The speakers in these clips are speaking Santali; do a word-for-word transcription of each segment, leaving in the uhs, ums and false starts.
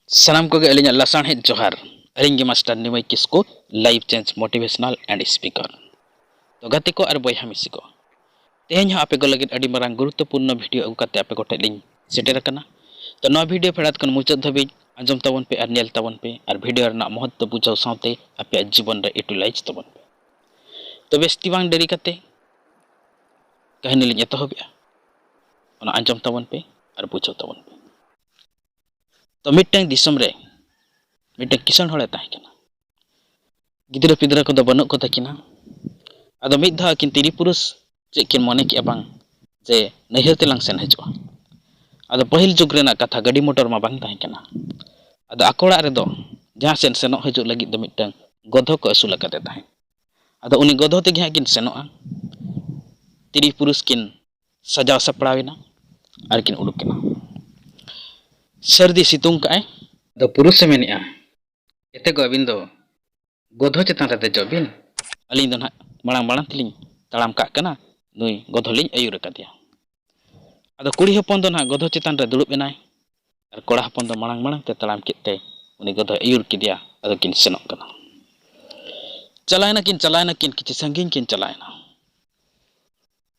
ᱥᱟᱱᱟᱢ ᱠᱚᱜᱮ ᱟᱹᱞᱤᱧᱟᱜ ᱞᱟᱥᱟᱬᱦᱮᱫ ᱡᱚᱦᱟᱨ᱾ ᱟᱹᱞᱤᱧ ᱜᱮ master ᱱᱤᱢᱟᱹᱭ Kisku, life change motivational and speaker᱾ ᱛᱚ ᱜᱟᱛᱮ ᱠᱚ ᱟᱨ ᱵᱚᱭᱦᱟ ᱢᱤᱥᱤ ᱠᱚ, ᱛᱮᱦᱮᱧ ᱦᱚᱸ ᱟᱯᱮ ᱠᱚ ᱞᱟᱹᱜᱤᱫ ᱟᱹᱰᱤ ᱢᱟᱨᱟᱝ ᱜᱩᱨᱩᱛᱛᱚᱯᱩᱨᱱᱚ video ᱟᱹᱜᱩ ᱠᱟᱛᱮ ᱟᱯᱮ ᱠᱚᱴᱷᱮᱱ ᱞᱤᱧ ᱥᱮᱴᱮᱨ ᱟᱠᱟᱱᱟ᱾ ᱛᱚ ᱱᱚᱣᱟ video ᱯᱷᱮᱰᱟᱛ ᱠᱷᱚᱱ ᱢᱩᱪᱟᱹᱫ ᱫᱷᱟᱹᱵᱤᱡ ᱟᱸᱡᱚᱢ ᱛᱟᱵᱚᱱ ᱯᱮ ᱟᱨ ᱧᱮᱞ ᱛᱟᱵᱚᱱ ᱯᱮ ᱟᱨ video ᱨᱮᱱᱟᱜ ᱢᱚᱦᱚᱛ ᱫᱚ ᱵᱩᱡᱷᱟᱹᱣ ᱥᱟᱶᱛᱮ ᱟᱯᱮᱭᱟᱜ ᱡᱤᱵᱚᱱ ᱨᱮ utilize ᱛᱟᱵᱚᱱ ᱯᱮ᱾ ᱛᱚ ᱵᱮᱥ ᱛᱤ ᱵᱟᱝ ᱰᱮᱨᱤ ᱠᱟᱛᱮ ᱠᱟᱹᱦᱱᱤ ᱞᱤᱧ ᱮᱛᱚᱦᱚᱵᱮᱜᱼᱟ, ᱚᱱᱟ ᱟᱸᱡᱚᱢ ᱛᱟᱵᱚᱱ ᱯᱮ ᱟᱨ ᱵᱩᱡᱷᱟᱹᱣ ᱛᱟᱵᱚᱱ ᱯᱮ᱾ ᱛᱚ ᱢᱤᱫᱴᱟᱝ ᱫᱤᱥᱚᱢ ᱨᱮ ᱢᱤᱫᱴᱟᱝ ᱠᱤᱥᱟᱹᱬ ᱦᱚᱲᱮ ᱛᱟᱦᱮᱸ ᱠᱟᱱᱟ᱾ ᱜᱤᱫᱽᱨᱟᱹ ᱯᱤᱫᱽᱨᱟᱹ ᱠᱚᱫᱚ ᱵᱟᱹᱱᱩᱜ ᱠᱚ ᱛᱟᱹᱠᱤᱱᱟ᱾ ᱟᱫᱚ ᱢᱤᱫ ᱫᱷᱟᱣ ᱟᱹᱠᱤᱱ ᱛᱤᱨᱤ ᱯᱩᱨᱩᱥ ᱪᱮᱫ ᱠᱤᱱ ᱢᱚᱱᱮ ᱠᱮᱜᱼᱟ ᱵᱟᱝ ᱡᱮ ᱱᱟᱹᱭᱦᱟᱹᱨ ᱛᱮᱞᱟᱝ ᱥᱮᱱ ᱦᱤᱡᱩᱜᱼᱟ᱾ ᱟᱫᱚ ᱯᱟᱹᱦᱤᱞ ᱡᱩᱜᱽ ᱨᱮᱱᱟᱜ ᱠᱟᱛᱷᱟ, ᱜᱟᱹᱰᱤ ᱢᱚᱴᱚᱨ ᱢᱟ ᱵᱟᱝ ᱛᱟᱦᱮᱸ ᱠᱟᱱᱟ᱾ ᱟᱫᱚ ᱟᱠᱚ ᱚᱲᱟᱜ ᱨᱮᱫᱚ ᱡᱟᱦᱟᱸ ᱥᱮᱫ ᱥᱮᱱᱚᱜ ᱦᱤᱡᱩᱜ ᱞᱟᱹᱜᱤᱫ ᱫᱚ ᱢᱤᱫᱴᱟᱝ ᱜᱚᱫᱷᱚ ᱠᱚ ᱟᱹᱥᱩᱞ ᱟᱠᱟᱫᱮ ᱛᱟᱦᱮᱸᱫ᱾ ᱟᱫᱚ ᱩᱱᱤ ᱜᱚᱫᱷᱚ ᱛᱮᱜᱮ ᱦᱟᱸᱜ ᱠᱤᱱ ᱥᱮᱱᱚᱜᱼᱟ᱾ ᱛᱤᱨᱤ ᱯᱩᱨᱩᱥ ᱠᱤᱱ ᱥᱟᱡᱟᱣ ᱥᱟᱯᱲᱟᱣ ᱮᱱᱟ ᱟᱨ ᱠᱤᱱ ᱩᱰᱩᱠ ᱮᱱᱟ᱾ ᱥᱟᱹᱨᱫᱤ ᱥᱤᱛᱩᱝ ᱠᱟᱜᱼᱟᱭ᱾ ᱟᱫᱚ ᱯᱩᱨᱩᱥᱮ ᱢᱮᱱᱮᱜᱼᱟ, "ᱮᱛᱮ ᱜᱚ, ᱟᱹᱵᱤᱱ ᱫᱚ ᱜᱚᱫᱷᱚ ᱪᱮᱛᱟᱱ ᱨᱮ ᱫᱮᱡᱚᱜ ᱵᱤᱱ, ᱟᱹᱞᱤᱧ ᱫᱚ ᱱᱟᱦᱟᱜ ᱢᱟᱲᱟᱝ ᱢᱟᱲᱟᱝ ᱛᱮᱞᱤᱧ ᱛᱟᱲᱟᱢ ᱠᱟᱜ ᱠᱟᱱᱟ, ᱱᱩᱭ ᱜᱚᱫᱷᱚ ᱞᱤᱧ ᱟᱹᱭᱩᱨ ᱟᱠᱟᱫᱮᱭᱟ᱾" ᱟᱫᱚ ᱠᱩᱲᱤ ᱦᱚᱯᱚᱱ ᱫᱚ ᱱᱟᱦᱟᱜ ᱜᱚᱫᱷᱚ ᱪᱮᱛᱟᱱ ᱨᱮ ᱫᱩᱲᱩᱵ ᱮᱱᱟᱭ ᱟᱨ ᱠᱚᱲᱟ ᱦᱚᱯᱚᱱ ᱫᱚ ᱢᱟᱲᱟᱝ ᱢᱟᱲᱟᱝ ᱛᱮ ᱛᱟᱲᱟᱢ ᱠᱮᱫ ᱛᱮ ᱩᱱᱤ ᱜᱚᱫᱷᱚᱭ ᱟᱹᱭᱩᱨ ᱠᱮᱫᱮᱭᱟ᱾ ᱟᱫᱚ ᱠᱤᱱ ᱥᱮᱱᱚᱜ ᱠᱟᱱᱟ᱾ ᱪᱟᱞᱟᱣ ᱮᱱᱟ ᱠᱤᱱ, ᱪᱟᱞᱟᱣ ᱮᱱᱟ ᱠᱤᱱ, ᱠᱤᱪᱷᱩ ᱥᱟᱺᱜᱤᱧ ᱠᱤᱱ ᱪᱟᱞᱟᱣ ᱮᱱᱟ᱾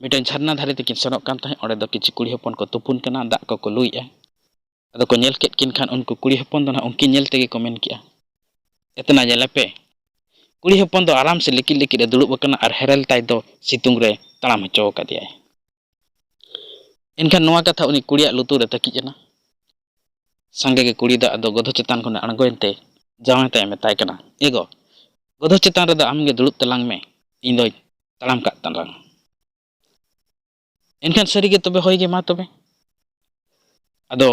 ᱢᱤᱫᱴᱮᱱ ᱡᱷᱟᱨᱱᱟ ᱫᱷᱟᱨᱮ ᱛᱮᱠᱤᱱ ᱥᱮᱱᱚᱜ ᱠᱟᱱ ᱛᱟᱦᱮᱸᱫ᱾ ᱚᱸᱰᱮ ᱫᱚ ᱠᱤᱪᱷᱩ ᱠᱩᱲᱤ ᱦᱚᱯᱚᱱ ᱠᱚ ᱛᱩᱯᱩᱱ ᱠᱟᱱᱟ, ᱫᱟᱜ ᱠᱚᱠᱚ ᱞᱩᱭᱮᱜᱼᱟ᱾ ᱟᱫᱚ ᱠᱚ ᱧᱮᱞ ᱠᱮᱫ ᱠᱤᱱ ᱠᱷᱟᱱ ᱩᱱᱠᱩ ᱠᱩᱲᱤ ᱦᱚᱯᱚᱱ ᱫᱚ ᱱᱟᱦᱟᱜ ᱩᱱᱠᱤᱱ ᱧᱮᱞ ᱛᱮᱜᱮ ᱠᱚ ᱢᱮᱱ ᱠᱮᱜᱼᱟ, "ᱮᱛᱱᱟ ᱧᱮᱞᱮ ᱯᱮ, ᱠᱩᱲᱤ ᱦᱚᱯᱚᱱ ᱫᱚ ᱟᱨᱟᱢ ᱥᱮ ᱞᱤᱠᱤᱫ ᱞᱤᱠᱤᱫ ᱮ ᱫᱩᱲᱩᱵ ᱟᱠᱟᱱᱟ ᱟᱨ ᱦᱮᱨᱮᱞ ᱛᱟᱭ ᱫᱚ ᱥᱤᱛᱩᱝ ᱨᱮ ᱛᱟᱲᱟᱢ ᱦᱚᱪᱚ ᱟᱠᱟᱫᱮᱭᱟᱭ᱾" ᱮᱱᱠᱷᱟᱱ ᱱᱚᱣᱟ ᱠᱟᱛᱷᱟ ᱩᱱᱤ ᱠᱩᱲᱤᱭᱟᱜ ᱞᱩᱛᱩᱨ ᱨᱮ ᱛᱟᱹᱠᱤᱡ ᱮᱱᱟ᱾ ᱥᱟᱸᱜᱮ ᱜᱮ ᱠᱩᱲᱤ ᱫᱚ ᱟᱫᱚ ᱜᱚᱫᱷᱚ ᱪᱮᱛᱟᱱ ᱠᱷᱚᱱᱮ ᱟᱬᱜᱚᱭᱮᱱ ᱛᱮ ᱡᱟᱶᱟᱭ ᱛᱟᱭ ᱢᱮᱛᱟᱭ ᱠᱟᱱᱟ, "ᱮ ᱜᱚ, ᱜᱚᱫᱷᱚ ᱪᱮᱛᱟᱱ ᱨᱮᱫᱚ ᱟᱢ ᱜᱮ ᱫᱩᱲᱩᱵ ᱛᱟᱞᱟᱝ ᱢᱮ, ᱤᱧ ᱫᱚᱧ ᱛᱟᱲᱟᱢ ᱠᱟᱜ ᱛᱟᱞᱟᱝᱟ᱾" ᱮᱱᱠᱷᱟᱱ ᱥᱟᱹᱨᱤ ᱜᱮ ᱛᱚᱵᱮ, ᱦᱳᱭ ᱜᱮ ᱢᱟ ᱛᱚᱵᱮ᱾ ᱟᱫᱚ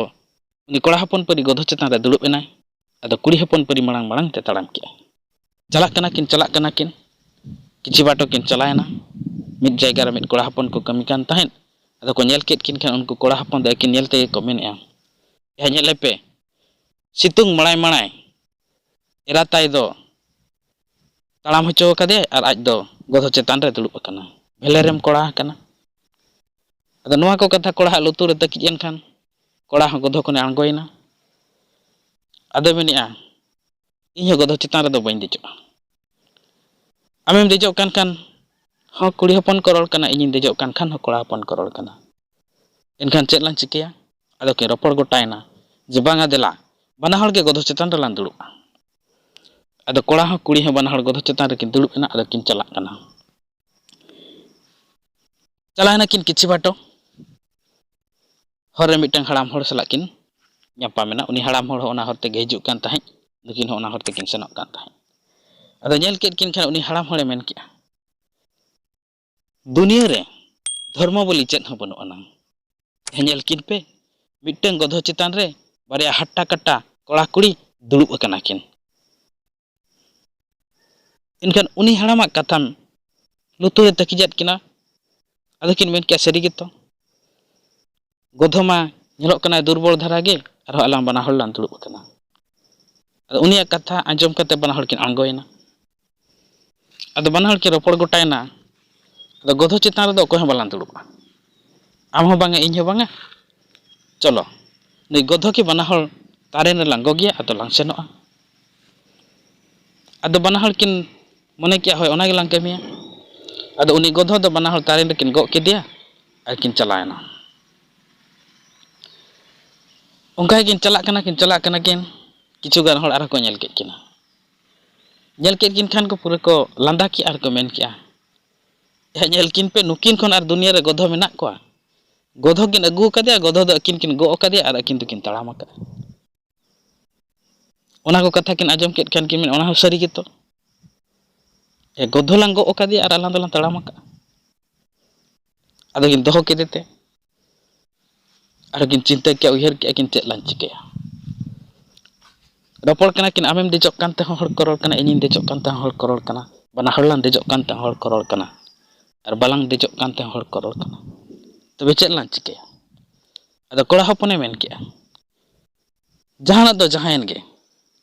ᱩᱱᱤ ᱠᱚᱲᱟ ᱦᱚᱯᱚᱱ ᱯᱟᱹᱨᱤ ᱜᱚᱫᱷᱚ ᱪᱮᱛᱟᱱ ᱨᱮ ᱫᱩᱲᱩᱵ ᱮᱱᱟᱭ᱾ ᱟᱫᱚ ᱠᱩᱲᱤ ᱦᱚᱯᱚᱱ ᱯᱟᱹᱨᱤ ᱢᱟᱲᱟᱝ ᱢᱟᱲᱟᱝ ᱛᱮ ᱛᱟᱲᱟᱢ ᱠᱮᱜᱼᱟᱭ᱾ ᱪᱟᱞᱟᱜ ᱠᱟᱱᱟ ᱠᱤᱱ, ᱪᱟᱞᱟᱜ ᱠᱟᱱᱟ ᱠᱤᱱ, ᱠᱤᱪᱷᱩ ᱵᱟᱴᱚ ᱠᱤᱱ ᱪᱟᱞᱟᱣ ᱮᱱᱟ᱾ ᱢᱤᱫ ᱡᱟᱭᱜᱟ ᱨᱮ ᱢᱤᱫ ᱠᱚᱲᱟ ᱦᱚᱯᱚᱱ ᱠᱚ ᱠᱟᱹᱢᱤ ᱠᱟᱱ ᱛᱟᱦᱮᱸᱫ᱾ ᱟᱫᱚ ᱠᱚ ᱧᱮᱞ ᱠᱮᱫ ᱠᱤᱱ ᱠᱷᱟᱱ ᱩᱱᱠᱩ ᱠᱚᱲᱟ ᱦᱚᱯᱚᱱ ᱫᱚ ᱟᱹᱠᱤᱱ ᱧᱮᱞ ᱛᱮᱜᱮ ᱠᱚ ᱢᱮᱱᱮᱜᱼᱟ, "ᱮᱭᱟ ᱧᱮᱞᱮ ᱯᱮ, ᱥᱤᱛᱩᱝ ᱢᱟᱲᱟᱭ ᱢᱟᱲᱟᱭ ᱮᱨᱟ ᱛᱟᱭ ᱫᱚ ᱛᱟᱲᱟᱢ ᱦᱚᱪᱚ ᱟᱠᱟᱫᱮᱭᱟᱭ ᱟᱨ ᱟᱡ ᱫᱚ ᱜᱚᱫᱷᱚ ᱪᱮᱛᱟᱱ ᱨᱮ ᱫᱩᱲᱩᱵ ᱟᱠᱟᱱᱟ, ᱵᱷᱮᱞᱮᱨᱮᱢ ᱠᱚᱲᱟ ᱟᱠᱟᱱᱟ᱾" ᱟᱫᱚ ᱱᱚᱣᱟ ᱠᱚ ᱠᱟᱛᱷᱟ ᱠᱚᱲᱟᱣᱟᱜ ᱞᱩᱛᱩᱨ ᱨᱮ ᱛᱟᱹᱠᱤᱡ ᱮᱱ ᱠᱷᱟᱱ ᱠᱚᱲᱟ ᱦᱚᱸ ᱜᱚᱫᱷᱚ ᱠᱷᱚᱱᱮ ᱟᱬᱜᱚᱭᱮᱱᱟ᱾ ᱟᱫᱚᱭ ᱢᱮᱱᱮᱫᱼᱟ, "ᱤᱧ ᱦᱚᱸ ᱜᱚᱫᱷᱚ ᱪᱮᱛᱟᱱ ᱨᱮᱫᱚ ᱵᱟᱹᱧ ᱫᱮᱡᱚᱜᱼᱟ᱾ ᱟᱢᱮᱢ ᱫᱮᱡᱚᱜ ᱠᱟᱱ ᱠᱷᱟᱱ ᱦᱚᱸ ᱠᱩᱲᱤ ᱦᱚᱯᱚᱱ ᱠᱚ ᱨᱚᱲ ᱠᱟᱱᱟ, ᱤᱧᱤᱧ ᱫᱮᱡᱚᱜ ᱠᱟᱱ ᱠᱷᱟᱱ ᱦᱚᱸ ᱠᱚᱲᱟ ᱦᱚᱯᱚᱱ ᱠᱚ ᱨᱚᱲ ᱠᱟᱱᱟ᱾ ᱮᱱᱠᱷᱟᱱ ᱪᱮᱫ ᱞᱟᱝ ᱪᱤᱠᱟᱹᱭᱟ?" ᱟᱫᱚ ᱠᱤᱱ ᱨᱚᱯᱚᱲ ᱜᱚᱴᱟᱭᱮᱱᱟ ᱡᱮ, "ᱵᱟᱝᱟ, ᱫᱮᱞᱟ, ᱵᱟᱱᱟ ᱦᱚᱲ ᱜᱮ ᱜᱚᱫᱷᱚ ᱪᱮᱛᱟᱱ ᱨᱮᱞᱟᱝ ᱫᱩᱲᱩᱵᱼᱟ᱾" ᱟᱫᱚ ᱠᱚᱲᱟ ᱦᱚᱸ ᱠᱩᱲᱤ ᱦᱚᱸ ᱵᱟᱱᱟ ᱦᱚᱲ ᱜᱚᱫᱷᱚ ᱪᱮᱛᱟᱱ ᱨᱮᱠᱤᱱ ᱫᱩᱲᱩᱵ ᱮᱱᱟ, ᱟᱫᱚ ᱠᱤᱱ ᱪᱟᱞᱟᱜ ᱠᱟᱱᱟ᱾ ᱪᱟᱞᱟᱣ ᱮᱱᱟᱠᱤᱱ ᱠᱤᱪᱷᱩ ᱵᱟᱴᱚ, ᱦᱚᱨ ᱨᱮ ᱢᱤᱫᱴᱟᱝ ᱦᱟᱲᱟᱢ ᱦᱚᱲ ᱥᱟᱞᱟᱜ ᱠᱤᱱ ᱧᱟᱯᱟᱢ ᱮᱱᱟ᱾ ᱩᱱᱤ ᱦᱟᱲᱟᱢ ᱦᱚᱲ ᱦᱚᱸ ᱚᱱᱟ ᱦᱚᱨ ᱛᱮᱜᱮ ᱦᱤᱡᱩᱜ ᱠᱟᱱ ᱛᱟᱦᱮᱸᱫ, ᱱᱩᱠᱤᱱ ᱦᱚᱸ ᱚᱱᱟ ᱦᱚᱨ ᱛᱮᱠᱤᱱ ᱥᱮᱱᱚᱜ ᱠᱟᱱ ᱛᱟᱦᱮᱸᱫ᱾ ᱟᱫᱚ ᱧᱮᱞ ᱠᱮᱫ ᱠᱤᱱ ᱠᱷᱟᱱ ᱩᱱᱤ ᱦᱟᱲᱟᱢ ᱦᱚᱲᱮ ᱢᱮᱱ ᱠᱮᱜᱼᱟ, "ᱫᱩᱱᱤᱭᱟᱹ ᱨᱮ ᱫᱷᱚᱨᱢᱚ ᱵᱚᱞᱤ ᱪᱮᱫ ᱦᱚᱸ ᱵᱟᱹᱱᱩᱜ ᱟᱱᱟᱝ᱾ ᱧᱮᱞ ᱠᱤᱱ ᱯᱮ, ᱢᱤᱫᱴᱟᱝ ᱜᱚᱫᱷᱚ ᱪᱮᱛᱟᱱ ᱨᱮ ᱵᱟᱨᱭᱟ ᱦᱟᱴᱴᱟ ᱠᱟᱴᱟ ᱠᱚᱲᱟ ᱠᱩᱲᱤ ᱫᱩᱲᱩᱵ ᱟᱠᱟᱱᱟ ᱠᱤᱱ᱾" ᱮᱱᱠᱷᱟᱱ ᱩᱱᱤ ᱦᱟᱲᱟᱢᱟᱜ ᱠᱟᱛᱷᱟᱢ ᱞᱩᱛᱩᱨ ᱮ ᱛᱟᱹᱠᱤᱡᱟᱫ ᱠᱤᱱᱟ᱾ ᱟᱫᱚ ᱠᱤᱱ ᱢᱮᱱ ᱠᱮᱜᱼᱟ, "ᱥᱟᱹᱨᱤ ᱜᱮᱛᱚ, ᱜᱚᱫᱷᱚ ᱢᱟ ᱧᱮᱞᱚᱜ ᱠᱟᱱᱟᱭ ᱫᱩᱨᱵᱚᱞ ᱫᱷᱟᱨᱟ ᱜᱮ, ᱟᱨᱦᱚᱸ ᱟᱞᱟᱝ ᱵᱟᱱᱟ ᱦᱚᱲ ᱞᱟᱝ ᱫᱩᱲᱩᱵ ᱟᱠᱟᱱᱟ᱾" ᱟᱫᱚ ᱩᱱᱤᱭᱟᱜ ᱠᱟᱛᱷᱟ ᱟᱸᱡᱚᱢ ᱠᱟᱛᱮ ᱵᱟᱱᱟ ᱦᱚᱲ ᱠᱤᱱ ᱟᱬᱜᱚᱭᱮᱱᱟ᱾ ᱟᱫᱚ ᱵᱟᱱᱟ ᱦᱚᱲ ᱠᱤᱱ ᱨᱚᱯᱚᱲ ᱜᱚᱴᱟᱭᱮᱱᱟ, "ᱟᱫᱚ ᱜᱚᱫᱷᱚ ᱪᱮᱛᱟᱱ ᱨᱮᱫᱚ ᱚᱠᱚᱭ ᱦᱚᱸ ᱵᱟᱞᱟᱝ ᱫᱩᱲᱩᱵᱼᱟ, ᱟᱢ ᱦᱚᱸ ᱵᱟᱝᱟ, ᱤᱧ ᱦᱚᱸ ᱵᱟᱝᱟ, ᱪᱚᱞᱚ, ᱱᱩᱭ ᱜᱚᱫᱷᱚ ᱠᱤ ᱵᱟᱱᱟ ᱦᱚᱲ ᱛᱟᱨᱮᱱ ᱨᱮᱞᱟᱝ ᱜᱚᱜᱮᱭᱟ, ᱟᱫᱚ ᱞᱟᱝ ᱥᱮᱱᱚᱜᱼᱟ᱾" ᱟᱫᱚ ᱵᱟᱱᱟ ᱦᱚᱲ ᱠᱤᱱ ᱢᱚᱱᱮ ᱠᱮᱜᱼᱟ, "ᱦᱳᱭ, ᱚᱱᱟ ᱜᱮᱞᱟᱝ ᱠᱟᱹᱢᱤᱭᱟ᱾" ᱟᱫᱚ ᱩᱱᱤ ᱜᱚᱫᱷᱚ ᱫᱚ ᱵᱟᱱᱟ ᱦᱚᱲ ᱛᱟᱨᱮᱱ ᱨᱮᱠᱤᱱ ᱜᱚᱜ ᱠᱮᱫᱮᱭᱟ ᱟᱨ ᱠᱤᱱ ᱪᱟᱞᱟᱣᱮᱱᱟ᱾ ᱚᱱᱠᱟ ᱜᱮᱠᱤᱱ ᱪᱟᱞᱟᱜ ᱠᱟᱱᱟ, ᱠᱤᱱ ᱪᱟᱞᱟᱜ ᱠᱟᱱᱟ ᱠᱤᱱ, ᱠᱤᱪᱷᱩ ᱜᱟᱱ ᱦᱚᱲ ᱟᱨᱦᱚᱸ ᱠᱚ ᱧᱮᱞ ᱠᱮᱫ ᱠᱤᱱᱟ᱾ ᱧᱮᱞ ᱠᱮᱫ ᱠᱤᱱ ᱠᱷᱟᱱ ᱠᱚ ᱯᱩᱨᱟᱹ ᱠᱚ ᱞᱟᱸᱫᱟ ᱠᱮᱜᱼᱟ ᱟᱨ ᱠᱚ ᱢᱮᱱ ᱠᱮᱜᱼᱟ, "ᱮ, ᱧᱮᱞ ᱠᱤᱱ ᱯᱮ, ᱱᱩᱠᱤᱱ ᱠᱷᱚᱱ ᱟᱨ ᱫᱩᱱᱤᱭᱟᱹ ᱨᱮ ᱜᱚᱫᱷᱚ ᱢᱮᱱᱟᱜ ᱠᱚᱣᱟ? ᱜᱚᱫᱷᱚ ᱠᱤᱱ ᱟᱹᱜᱩ ᱟᱠᱟᱫᱮᱭᱟ, ᱜᱚᱫᱷᱚ ᱫᱚ ᱟᱹᱠᱤᱱ ᱠᱤᱱ ᱜᱚᱜ ᱟᱠᱟᱫᱮᱭᱟ ᱟᱨ ᱟᱹᱠᱤᱱ ᱫᱚᱠᱤᱱ ᱛᱟᱲᱟᱢ ᱟᱠᱟᱫᱼᱟ᱾" ᱚᱱᱟ ᱠᱚ ᱠᱟᱛᱷᱟ ᱠᱤᱱ ᱟᱸᱡᱚᱢ ᱠᱮᱫ ᱠᱷᱟᱱ ᱠᱤᱱ ᱢᱮᱱᱟ, "ᱚᱱᱟ ᱦᱚᱸ ᱥᱟᱹᱨᱤ ᱜᱮᱛᱚ, ᱮ, ᱜᱚᱫᱷᱚ ᱞᱟᱝ ᱜᱚᱜ ᱟᱠᱟᱫᱮᱭᱟ ᱟᱨ ᱟᱞᱟᱝ ᱫᱚᱞᱟᱝ ᱛᱟᱲᱟᱢ ᱟᱠᱟᱫᱼᱟ᱾" ᱟᱫᱚ ᱠᱤᱱ ᱫᱚᱦᱚ ᱠᱮᱫᱮ ᱛᱮ ᱟᱨ ᱠᱤᱱ ᱪᱤᱱᱛᱟᱹ ᱠᱮᱜᱼᱟ, ᱩᱭᱦᱟᱹᱨ ᱠᱮᱜᱼᱟ ᱠᱤᱱ, "ᱪᱮᱫ ᱞᱟᱝ ᱪᱤᱠᱟᱹᱭᱟ?" ᱨᱚᱯᱚᱲ ᱠᱟᱱᱟ ᱠᱤᱱ, ᱟᱢᱮᱢ ᱫᱮᱡᱚᱜ ᱠᱟᱱ ᱛᱮᱦᱚᱸ ᱦᱚᱲ ᱠᱚ ᱨᱚᱲ ᱠᱟᱱᱟ, ᱤᱧᱤᱧ ᱫᱮᱡᱚᱜ ᱠᱟᱱ ᱛᱮᱦᱚᱸ ᱦᱚᱲ ᱠᱚ ᱨᱚᱲ ᱠᱟᱱᱟ, ᱵᱟᱱᱟ ᱦᱚᱲ ᱞᱟᱝ ᱫᱮᱡᱚᱜ ᱠᱟᱱ ᱛᱮᱦᱚᱸ ᱦᱚᱲ ᱠᱚ ᱨᱚᱲ ᱠᱟᱱᱟ, ᱟᱨ ᱵᱟᱞᱟᱝ ᱫᱮᱡᱚᱜ ᱠᱟᱱ ᱛᱮᱦᱚᱸ ᱦᱚᱲ ᱠᱚ ᱨᱚᱲ ᱠᱟᱱᱟ᱾ ᱛᱚᱵᱮ ᱪᱮᱫ ᱞᱟᱝ ᱪᱤᱠᱟᱹᱭᱟ? ᱟᱫᱚ ᱠᱚᱲᱟ ᱦᱚᱯᱚᱱᱮ ᱢᱮᱱ ᱠᱮᱜᱼᱟ, "ᱡᱟᱦᱟᱱᱟᱜ ᱫᱚ ᱡᱟᱦᱟᱸᱭᱮᱱ ᱜᱮ,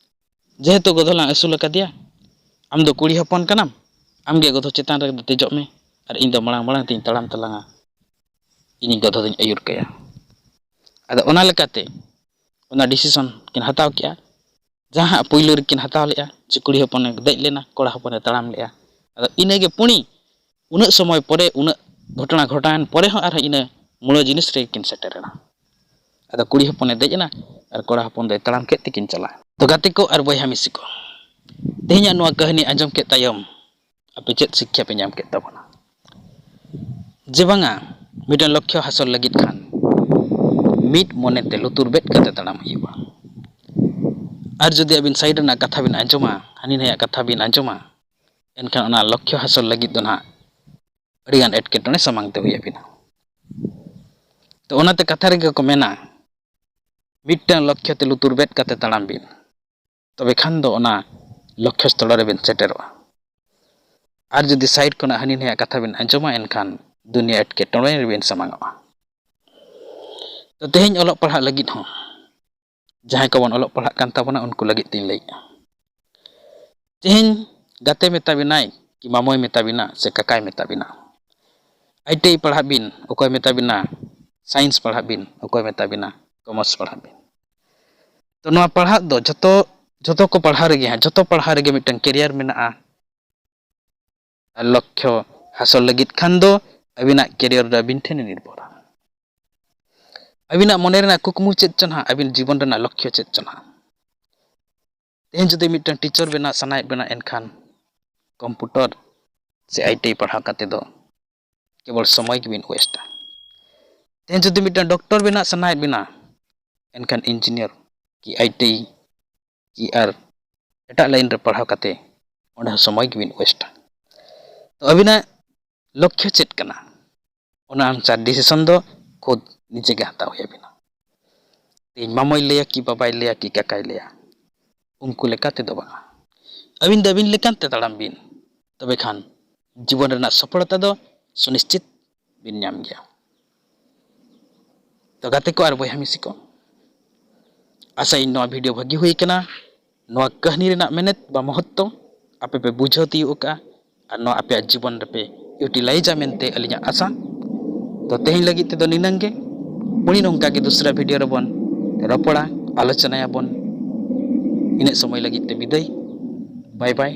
ᱡᱮᱦᱮᱛᱩ ᱜᱚᱫᱷᱚ ᱞᱟᱝ ᱟᱹᱥᱩᱞ ᱟᱠᱟᱫᱮᱭᱟ, ᱟᱢ ᱫᱚ ᱠᱩᱲᱤ ᱦᱚᱯᱚᱱ ᱠᱟᱱᱟᱢ, ᱟᱢᱜᱮ ᱜᱚᱫᱷᱚ ᱪᱮᱛᱟᱱ ᱨᱮ ᱫᱮᱡᱚᱜ ᱢᱮ, ᱟᱨ ᱤᱧ ᱫᱚ ᱢᱟᱲᱟᱝ ᱢᱟᱲᱟᱝ ᱛᱤᱧ ᱛᱟᱲᱟᱢ ᱛᱟᱞᱟᱝᱟ, ᱤᱧᱤᱧ ᱜᱚᱫᱷᱚ ᱫᱚᱧ ᱟᱹᱭᱩᱨ ᱠᱟᱭᱟ᱾" ᱟᱫᱚ ᱚᱱᱟ ᱞᱮᱠᱟᱛᱮ ᱚᱱᱟ decision ᱠᱤᱱ ᱦᱟᱛᱟᱣ ᱠᱮᱜᱼᱟ᱾ ᱡᱟᱦᱟᱸ ᱦᱟᱸᱜ ᱯᱩᱭᱞᱩ ᱨᱮᱠᱤᱱ ᱦᱟᱛᱟᱣ ᱞᱮᱫᱼᱟ, ᱡᱮ ᱠᱩᱲᱤ ᱦᱚᱯᱚᱱᱮ ᱫᱮᱡ ᱞᱮᱱᱟ, ᱠᱚᱲᱟ ᱦᱚᱯᱚᱱᱮ ᱛᱟᱲᱟᱢ ᱞᱮᱫᱼᱟ᱾ ᱟᱫᱚ ᱤᱱᱟᱹᱜᱮ ᱯᱩᱱᱤ ᱩᱱᱟᱹᱜ ᱥᱚᱢᱚᱭ ᱯᱚᱨᱮ, ᱩᱱᱟᱹᱜ ᱜᱷᱚᱴᱚᱱᱟ ᱜᱷᱚᱴᱟᱣᱮᱱ ᱯᱚᱨᱮ ᱦᱚᱸ ᱟᱨᱦᱚᱸ ᱤᱱᱟᱹ ᱢᱩᱲᱟᱹ ᱡᱤᱱᱤᱥ ᱨᱮᱜᱮ ᱠᱤᱱ ᱥᱮᱴᱮᱨᱮᱱᱟ᱾ ᱟᱫᱚ ᱠᱩᱲᱤ ᱦᱚᱯᱚᱱᱮ ᱫᱮᱡ ᱮᱱᱟ ᱟᱨ ᱠᱚᱲᱟ ᱦᱚᱯᱚᱱ ᱫᱚᱭ ᱛᱟᱲᱟᱢ ᱠᱮᱫ ᱛᱮᱠᱤᱱ ᱪᱟᱞᱟᱜᱼᱟ᱾ ᱛᱚ ᱜᱟᱛᱮ ᱠᱚ ᱟᱨ ᱵᱚᱭᱦᱟ ᱢᱤᱥᱤ ᱠᱚ, ᱛᱮᱦᱮᱧᱟᱜ ᱱᱚᱣᱟ ᱠᱟᱹᱦᱱᱤ ᱟᱸᱡᱚᱢ ᱠᱮᱫ ᱛᱟᱭᱚᱢ ᱟᱯᱮ ᱪᱮᱫ ᱥᱤᱠᱠᱷᱟ ᱯᱮ ᱧᱟᱢ ᱠᱮᱫ ᱛᱟᱵᱚᱱᱟ? ᱡᱮ ᱵᱟᱝᱟ, ᱢᱤᱫᱴᱮᱱ ᱞᱚᱠᱠᱷᱚ ᱦᱟᱥᱚᱞ ᱞᱟᱹᱜᱤᱫ ᱠᱷᱟᱱ ᱢᱤᱫ ᱢᱚᱱᱮᱛᱮ ᱞᱩᱛᱩᱨ ᱵᱮᱫ ᱠᱟᱛᱮ ᱛᱟᱲᱟᱢ ᱦᱩᱭᱩᱜᱼᱟ᱾ ᱟᱨ ᱡᱩᱫᱤ ᱟᱹᱵᱤᱱ ᱥᱟᱭᱤᱰ ᱨᱮᱱᱟᱜ ᱠᱟᱛᱷᱟ ᱵᱤᱱ ᱟᱸᱡᱚᱢᱟ, ᱦᱟᱹᱱᱤ ᱱᱟᱭᱟᱜ ᱠᱟᱛᱷᱟ ᱵᱤᱱ ᱟᱸᱡᱚᱢᱟ, ᱮᱱᱠᱷᱟᱱ ᱚᱱᱟ ᱞᱚᱠᱠᱷᱚ ᱦᱟᱥᱚᱞ ᱞᱟᱹᱜᱤᱫ ᱫᱚ ᱱᱟᱦᱟᱜ ᱟᱹᱰᱤᱜᱟᱱ ᱮᱴᱠᱮᱴᱚᱬᱮ ᱥᱟᱢᱟᱝ ᱛᱮ ᱦᱩᱭ ᱟᱹᱵᱤᱱᱟ᱾ ᱛᱚ ᱚᱱᱟᱛᱮ ᱠᱟᱛᱷᱟ ᱨᱮᱜᱮ ᱠᱚ ᱢᱮᱱᱟ, ᱢᱤᱫᱴᱟᱝ ᱞᱚᱠᱠᱷᱚ ᱛᱮ ᱞᱩᱛᱩᱨ ᱵᱮᱫ ᱠᱟᱛᱮ ᱛᱟᱲᱟᱢ ᱵᱤᱱ, ᱛᱚᱵᱮ ᱠᱷᱟᱱ ᱫᱚ ᱚᱱᱟ ᱞᱚᱠᱠᱷᱚ ᱥᱛᱷᱚᱞ ᱨᱮᱵᱤᱱ ᱥᱮᱴᱮᱨᱚᱜᱼᱟ᱾ ᱟᱨ ᱡᱩᱫᱤ ᱥᱟᱭᱤᱰ ᱠᱷᱚᱱᱟᱜ ᱦᱟᱹᱱᱤ ᱱᱟᱭᱟᱜ ᱠᱟᱛᱷᱟ ᱵᱤᱱ ᱟᱸᱡᱚᱢᱟ, ᱮᱱᱠᱷᱟᱱ ᱫᱩᱱᱤᱭᱟᱹ ᱮᱴᱠᱮᱴᱚᱬᱮ ᱨᱮᱵᱤᱱ ᱥᱟᱢᱟᱝᱚᱜᱼᱟ᱾ ᱛᱚ ᱛᱮᱦᱮᱧ ᱚᱞᱚᱜ ᱯᱟᱲᱦᱟᱜ ᱞᱟᱹᱜᱤᱫ ᱦᱚᱸ, ᱡᱟᱦᱟᱸᱭ ᱠᱚᱵᱚᱱ ᱚᱞᱚᱜ ᱯᱟᱲᱦᱟᱜ ᱠᱟᱱ ᱛᱟᱵᱚᱱᱟ, ᱩᱱᱠᱩ ᱞᱟᱹᱜᱤᱫ ᱛᱤᱧ ᱞᱟᱹᱭᱮᱜᱼᱟ᱾ ᱛᱮᱦᱮᱧ ᱜᱟᱛᱮ ᱢᱮᱛᱟ ᱵᱤᱱᱟᱭ, ᱠᱤ ᱢᱟᱢᱚᱭ ᱢᱮᱛᱟ ᱵᱤᱱᱟ, ᱥᱮ ᱠᱟᱠᱟᱭ ᱢᱮᱛᱟ ᱵᱤᱱᱟ, ᱟᱭ ᱴᱤ ᱟᱭ ᱯᱟᱲᱦᱟᱜ ᱵᱤᱱ, ᱚᱠᱚᱭ ᱢᱮᱛᱟ ᱵᱤᱱᱟ ᱥᱟᱭᱮᱱᱥ ᱯᱟᱲᱦᱟᱜ ᱵᱤᱱ, ᱚᱠᱚᱭ ᱢᱮᱛᱟ ᱵᱤᱱᱟ ᱠᱚᱢᱟᱨᱥ ᱯᱟᱲᱦᱟᱜ ᱵᱤᱱ᱾ ᱛᱚ ᱱᱚᱣᱟ ᱯᱟᱲᱦᱟᱜ ᱫᱚ ᱡᱷᱚᱛᱚ, ᱡᱷᱚᱛᱚ ᱠᱚ ᱯᱟᱲᱦᱟᱣ ᱨᱮᱜᱮ ᱦᱟᱸᱜ, ᱡᱷᱚᱛᱚ ᱯᱟᱲᱦᱟᱣ ᱨᱮᱜᱮ ᱢᱤᱫᱴᱟᱝ ᱠᱮᱨᱤᱭᱟᱨ ᱢᱮᱱᱟᱜᱼᱟ᱾ ᱟᱨ ᱞᱚᱠᱠᱷᱚ ᱦᱟᱥᱚᱞ ᱞᱟᱹᱜᱤᱫ ᱠᱷᱟᱱ ᱫᱚ ᱟᱹᱵᱤᱱᱟᱜ ᱠᱮᱨᱤᱭᱟᱨ ᱫᱚ ᱟᱹᱵᱤᱱ ᱴᱷᱮᱱ ᱮ ᱱᱤᱨᱵᱷᱚᱨᱟ᱾ ᱟᱹᱵᱤᱱᱟᱜ ᱢᱚᱱᱮ ᱨᱮᱱᱟᱜ ᱠᱩᱠᱢᱩ ᱪᱮᱫ ᱪᱚ ᱱᱟᱦᱟᱜ, ᱟᱹᱵᱤᱱ ᱡᱤᱵᱚᱱ ᱨᱮᱱᱟᱜ ᱞᱚᱠᱠᱷᱚ ᱪᱮᱫ ᱪᱚ ᱱᱟᱦᱟᱜ᱾ ᱛᱮᱦᱮᱧ ᱡᱩᱫᱤ ᱢᱤᱫᱴᱟᱝ ᱴᱤᱪᱟᱨ ᱵᱮᱱᱟᱜ ᱥᱟᱱᱟᱭᱮᱫ ᱵᱮᱱᱟ, ᱮᱱᱠᱷᱟᱱ ᱠᱚᱢᱯᱩᱴᱟᱨ ᱥᱮ ᱟᱭ ᱴᱤ ᱟᱭ ᱯᱟᱲᱦᱟᱣ ᱠᱟᱛᱮ ᱫᱚ ᱠᱮᱵᱚᱞ ᱥᱚᱢᱚᱭ ᱜᱮᱵᱤᱱ ᱳᱭᱮᱥᱴᱟ᱾ ᱛᱮᱦᱮᱧ ᱡᱩᱫᱤ ᱢᱤᱫᱴᱟᱝ ᱰᱚᱠᱴᱚᱨ ᱵᱮᱱᱟᱜ ᱥᱟᱱᱟᱭᱮᱫ ᱵᱮᱱᱟ, ᱮᱱᱠᱷᱟᱱ ᱤᱧᱡᱤᱱᱤᱭᱟᱨ ᱠᱤ ᱟᱭ ᱴᱤ ᱟᱭ ᱠᱤ ᱟᱨ ᱮᱴᱟᱜ ᱞᱟᱭᱤᱱ ᱨᱮ ᱯᱟᱲᱦᱟᱣ ᱠᱟᱛᱮ ᱚᱸᱰᱮ ᱦᱚᱸ ᱥᱚᱢᱚᱭ ᱜᱮᱵᱤᱱ ᱳᱭᱮᱥᱴᱟ᱾ ᱛᱚ ᱟᱹᱵᱤᱱᱟᱜ ᱞᱚᱠᱠᱷᱚ ᱪᱮᱫ ᱠᱟᱱᱟ, ᱚᱱᱟ ᱚᱱᱩᱥᱟᱨ ᱰᱤᱥᱤᱥᱚᱱ ᱫᱚ ᱠᱷᱩᱫ ᱱᱤᱡᱮ ᱜᱮ ᱦᱟᱛᱟᱣ ᱦᱩᱭ ᱟᱹᱵᱤᱱᱟ᱾ ᱛᱮᱦᱮᱧ ᱢᱟᱢᱚᱭ ᱞᱟᱹᱭᱟ ᱠᱤ ᱵᱟᱵᱟᱭ ᱞᱟᱹᱭᱟ ᱠᱤ ᱠᱟᱠᱟᱭ ᱞᱟᱹᱭᱟ, ᱩᱱᱠᱩ ᱞᱮᱠᱟ ᱛᱮᱫᱚ ᱵᱟᱝᱟ᱾ ᱟᱹᱵᱤᱱ ᱫᱚ ᱟᱹᱵᱤᱱ ᱞᱮᱠᱟᱱ ᱛᱮ ᱛᱟᱲᱟᱢ ᱵᱤᱱ, ᱛᱚᱵᱮ ᱠᱷᱟᱱ ᱡᱤᱵᱚᱱ ᱨᱮᱱᱟᱜ ᱥᱚᱯᱷᱚᱞᱚᱛᱟ ᱫᱚ ᱥᱩᱱᱤᱥᱪᱤᱛ ᱵᱤᱱ ᱧᱟᱢ ᱜᱮᱭᱟ᱾ ᱛᱚ ᱜᱟᱛᱮ ᱠᱚ ᱟᱨ ᱵᱚᱭᱦᱟ ᱢᱤᱥᱤ ᱠᱚ, ᱟᱥᱟᱭᱟᱹᱧ ᱱᱚᱣᱟ ᱵᱷᱤᱰᱤᱭᱳ ᱵᱷᱟᱹᱜᱤ ᱦᱩᱭ ᱠᱟᱱᱟ᱾ ᱱᱚᱣᱟ ᱠᱟᱹᱦᱱᱤ ᱨᱮᱱᱟᱜ ᱢᱮᱱᱮᱛ ᱵᱟ ᱢᱚᱦᱚᱛᱛᱚ ᱟᱯᱮ ᱯᱮ ᱵᱩᱡᱷᱟᱹᱣ ᱛᱤᱭᱳᱜ ᱟᱠᱟᱫᱼᱟ ᱟᱨ ᱱᱚᱣᱟ ᱟᱯᱮᱭᱟᱜ ᱡᱤᱵᱚᱱ ᱨᱮᱯᱮ ᱤᱭᱩᱴᱤᱞᱟᱭᱤᱡᱟ ᱢᱮᱱᱛᱮ ᱟᱹᱞᱤᱧᱟᱜ ᱟᱥᱟ᱾ ᱛᱚ ᱛᱮᱦᱮᱧ ᱞᱟᱹᱜᱤᱫ ᱛᱮᱫᱚ ᱱᱤᱱᱟᱹᱝ ᱜᱮ᱾ ᱯᱩᱱᱤ ᱱᱚᱝᱠᱟ ᱜᱮ ᱫᱩᱥᱨᱟ ᱵᱷᱤᱰᱤᱭᱳ ᱨᱮᱵᱚᱱ ᱨᱚᱯᱚᱲᱟ, ᱟᱞᱳᱪᱚᱱᱟᱭᱟᱵᱚᱱ᱾ ᱤᱱᱟᱹᱜ ᱥᱚᱢᱚᱭ ᱞᱟᱹᱜᱤᱫ ᱛᱮ ᱵᱤᱫᱟᱹᱭ᱾ ᱵᱟᱭ ᱵᱟᱭ᱾